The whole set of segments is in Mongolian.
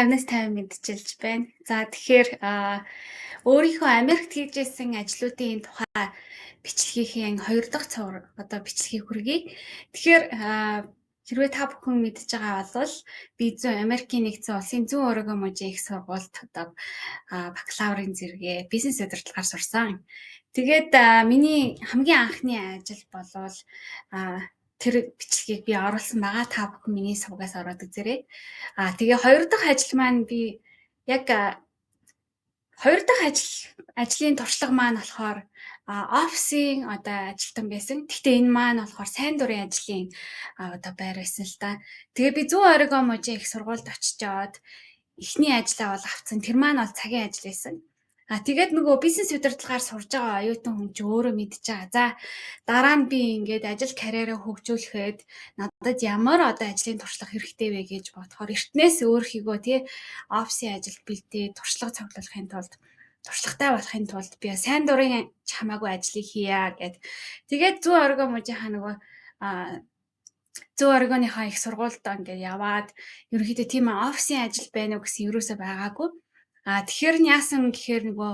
50-аас 50 мэндчилж байна. За, тэгэхээр өөрийнхөө Америкт хийж байсан ажлуудын тухай бичлэгийн хоёр дахь цуврал одоо бичлэгийг хүргэе. Тэгэхээр хэрвээ та бүхэн мэдж байгаа бол би зүүн Америкийн нэгдсэн улсын зүүн Орегон мужийн их сургуульд одоо бакалаврын зэрэгээ бизнес удирдлагаар сурсан. Тэгээд миний хамгийн анхны ажил болвол тэр бичлэгийг би оруулсан байгаа. Та бүхэн миний сувгаас ороод үзээрэй. Тэгээ хоёр дахь ажил маань, би яг хоёр дахь ажлын туршлага маань болохоор офисын одоо ажилтан байсан. Гэхдээ энэ маань болохоор сайн дурын ажлын одоо байр байсан л да. Тэгээ би зүүн Орегон мужийн их сургуульд очичоод эхний ажлаа бол авсан. Тэр маань бол цагийн ажил байсан. Тэгээд нөгөө бизнес удирдлагаар сурж байгаа оюутан хүн чи өөрөө мэдж байгаа. За, дараа нь би ингээд ажил карьераа хөгжүүлэхэд надад ямар одоо ажлын туршлага хэрэгтэй вэ гэж бодохоор эртнээс өөрийнхөө тий офисын ажилд бэлдээ, туршлага цуглуулахын тулд, туршлагатай болохын тулд би сайн дурын хамаагүй ажлыг хийя гэд. Тэгээд зүүн Орегон мужийнхаа нөгөө зүүн Орегоныхоо их сургуульд ингээд яваад ерөнхийдөө тийм офисын ажил байна уу гэсэн ерөөсөө байгаагүй. Тэгэхээр нь яасан гэхээр нөгөө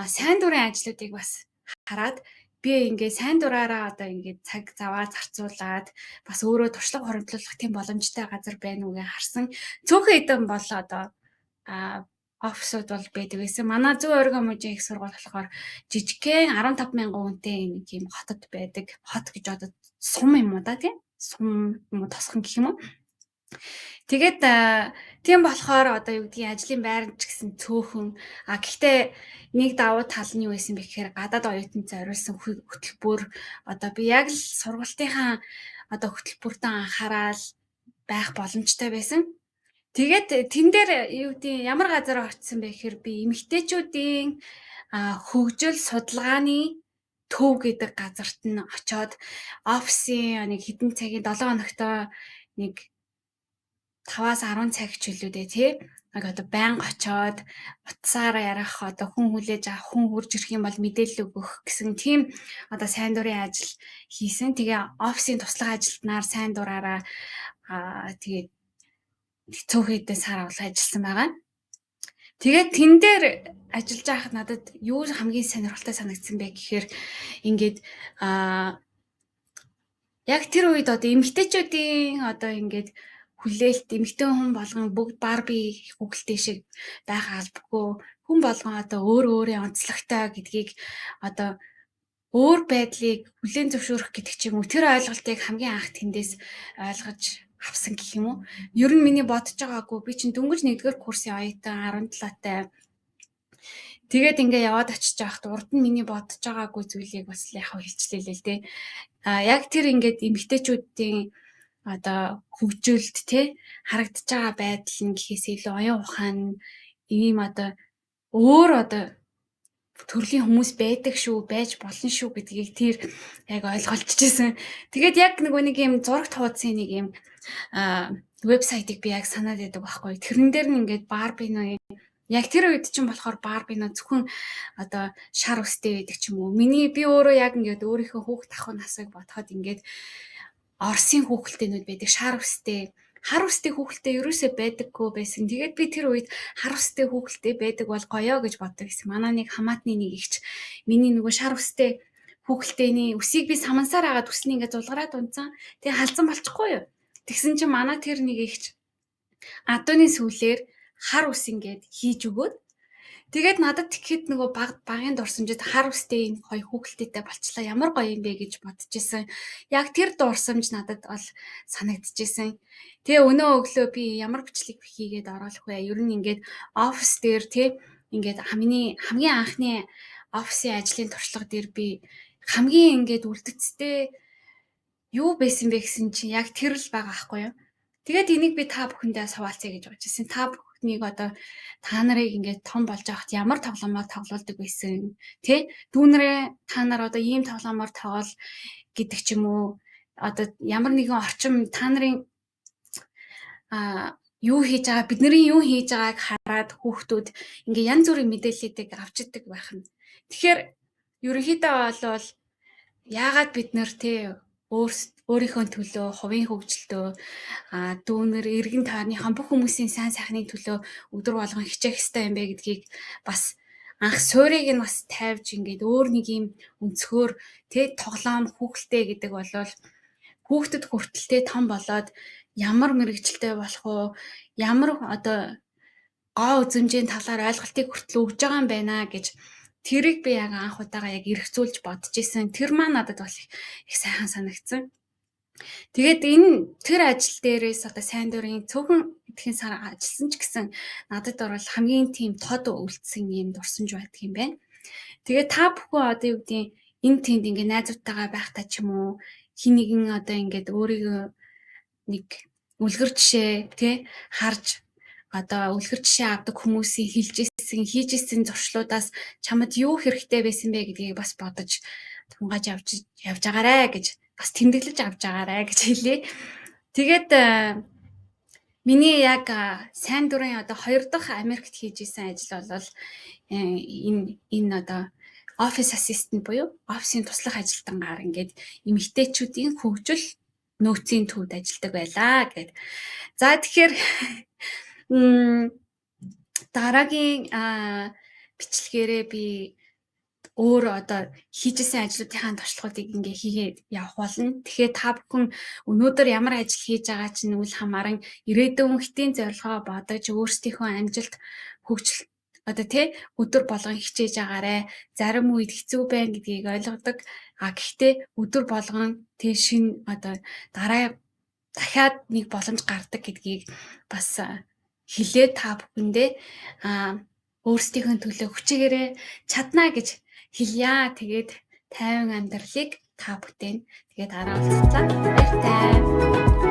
сайн дурын ажлуудыг бас хараад би ингээд сайн дураараа одоо ингээд цаг заваа зарцуулаад бас өөрөө туршлага хуримтлуулах тийм боломжтой газар байна уу гэж харсан. Цөөхөн хэдэн бол одоо офисууд бол байдаг байсан. Манай зүүн Орегон мужийн их сургууль болохоор жижигхэн 15 мянган хүнтэй нэг юм хотод байдаг. Хот гэж одоо сум юм уу да, тийм? Сум юм уу, тосгон гэх юм уу? Тэгээд тийм болохоор одоо юу гэдгийг ажлын байр ч гэсэн цөөхөн. Гэхдээ нэг давуу тал нь юу байсан бэ гэхээр гадаад оюутанд зориулсан хөтөлбөр, одоо би яг л сургалтынхаа одоо хөтөлбөртөө анхаарал байх боломжтой байсан. Тэгээд тэн дээр юу гэдгийг ямар газар очсон бэ гэхээр би эмэгтэйчүүдийн хөгжил судалгааны төв гэдэг газарт нь очоод офисын нэг хэдэн цагийн 7 хоногтой нэг 5-аас 10 цаг ч үлээ дээ, тий. Яг одоо байнга очоод утсаар ярих, одоо хүн хүлээж авах, хүн хурж ирэх юм бол мэдээлэл өгөх гэсэн тийм одоо сайн дурын ажил хийсэн. Тэгээ офисын туслах ажилтнаар сайн дураараа тэгээд цөөхөн хэдэн сар бол ажилласан байгаа. Тэгээд тэн дээр ажиллаж байхад надад юу хамгийн сонирхолтой санагдсан бэ гэхээр ингээд яг тэр үед одоо эмэгтэйчүүдийн одоо ингээд хүлээлт, эмэгтэй хүн болгон бүгд Барби хүүхэлтэй шиг байх албагүй, хүн болгон одоо өөр өөрийн онцлогтой гэдгийг, одоо өөр байдлыг хүлээн зөвшөөрөх гэдэг ч юм уу, тэр ойлголтыг хамгийн анх тэндээс ойлгож авсан гэх юм уу. Ер нь миний бодож байгаагүй, би чинь дөнгөж 1-р курсын оюутан, 17-тай. Тэгээд ингээ яваад очиж байхад урд нь миний бодож байгаагүй зүйлийг бас л яг хэлчлээ л дээ. Яг тэр ингээд эмэгтэйчүүдийн одоо хөгжүүлэлт те харагдаж байгаа байдал нь гэхээс илүү оюун ухаан ийм одоо өөр одоо төрлийн хүмүүс байдаг шүү, байж болно шүү гэдгийг тэр яг ойлголцчихсэн. Тэгээд яг нөгөө нэг юм зурагт хуудсын нэг юм вебсайтыг би яг санаад байдаг байхгүй. Тэрэн дээр нь ингээд Барби нөө яг тэр үед чинь болохоор Барби нөө зөвхөн одоо шар үстэй байдаг ч юм уу. Миний би өөрөө яг ингээд өөрийнхөө хүүхд ахуй насыг бодоход ингээд Оросын хүүхэлдэйнүүд байдаг. Шар үстэй, хар үстэй хүүхэлтэй ерөөсөө байдаггүй байсан. Тэгээд би тэр үед хар үстэй хүүхэлтэй байдаг бол гоёо гэж боддог гэсэн. Манай нэг хамаатны нэг эгч миний нөгөө шар үстэй хүүхэлтэйний үсийг би самансаар агаад үсний ингээд зулгараад унтсан. Тэгээ халзан болчихгүй юу? Тэгсэн чинь манай тэр нэг эгч адууны сүүлээр хар ус ингээд хийж өгөөд. Тэгээд надад тэгэхэд нөгөө баг багын дурсамжид хар үстэй энэ гоё хүүхэлтэйтэй болчлаа, ямар гоё юм бэ гэж бодож исэн. Яг тэр дурсамж надад бол санагдчихсэн. Тэгээ өнөө өглөө би ямар бичлэг хийгээд оруулах вэ? Ер нь ингээд офис дээр тий ингээд хамгийн хамгийн анхны офисын ажлын туршлага дээр би хамгийн ингээд үлдэцтэй юу байсан бэ гэсэн чинь яг тэр л байгаа байхгүй юу? Тэгээд энийг би та бүхэндээ хуваалцъя гэж бодож ирсэн. Та бүхнийг одоо та нарыг ингээд том болж байхад ямар тоглоомоор тоглоулдаг байсан тий? Дүүнрээ та нар одоо ийм тоглоомоор тоглол гэдэг ч юм уу, одоо ямар нэгэн орчим та нарын юу хийж байгаа, бидний юу хийж байгааг хараад хүүхдүүд ингээ янз бүрийн мэдээллүүдийг авч идэг байх нь. Тэгэхээр ерөнхийдөө болвол яагаад бид нэр тий Өөрийнхөө төлөө, хувийн хөгжилтөө, дүүнер, эргэн тойрныхоо бүх хүмүүсийн сайн сайхны төлөө өдөр болгон хичээх ёстой юм бэ гэдгийг бас анх суурийг нь бас тавьж ингээд өөр нэг юм өнцгөр тэ тоглоом хүүхэлтэй гэдэг болвол хүүхдэд хүртэл том болоод ямар мэргэжилтэй болох уу, ямар одоо гоо үзэмжийн талаар ойлголтыг хүртэл өгж байгаа юм байна гэж тэрийг би яг анх удаага яг эргцүүлж бодож исэн. Тэр маань надад бол их сайхан санагдсан. Тэгээд энэ тэр ажил дээрээс одоо сайн дурын цөөхөн эдхэн сар ажилласан ч гэсэн надад бол хамгийн тийм тод үлдсэн юм дурсамж байдаг юм байна. Тэгээд та бүхэн одоо юу гэдгийг энэ тэнд ингээ найзуудтайгаа байхдаа ч юм уу хин нэгэн одоо ингээд өөрийгөө нэг үлгэр жишээ тий харж одоо үлгэр жишээ авдаг хүмүүсийн хэлж исэн, хийж исэн зуршлуудаас чамд юу хэрэгтэй байсан бэ гэдгийг бас бодож тунгааж явж агаарэ гэж бас тэмдэглэж авч агаарэ гэж хэлье. Тэгээд миний яг сайн дурын одоо хоёр дахь Америкт хийж исэн ажил бол энэ одоо office assistant буюу офисын туслах ажилтангаар ингээд эмэгтэйчүүдийн хөгжил нөөцийн төвд ажилладаг байлаа гэд. За, тэгэхээр дараагийн бичлэгээрээ би өөр одоо хийжсэн ажлуудынхаа туршлагуудыг ингээ хийгээд явах болно. Тэгэхээр та бүхэн өнөөдөр ямар ажил хийж байгаа чинь үл хамааран ирээдүйн хэтийн зорилгоо бодож өөрсдийнхөө амжилт, хөгжил одоо тий өдөр болгон хичээж агаарэ. Зарим үед хэцүү байна гэдгийг ойлгодог. А гэхдээ өдөр болгон тий шинэ одоо дараа дахиад нэг боломж гардаг гэдгийг бас хэлээд та бүхэндээ өөрсдийнхөө төлөө хүчээгээрээ чаднаа гэж хэлье. Тэгээд тайван амьдралыг та бүтээн. Тэгээд дараа уулзлаа. Баяртай.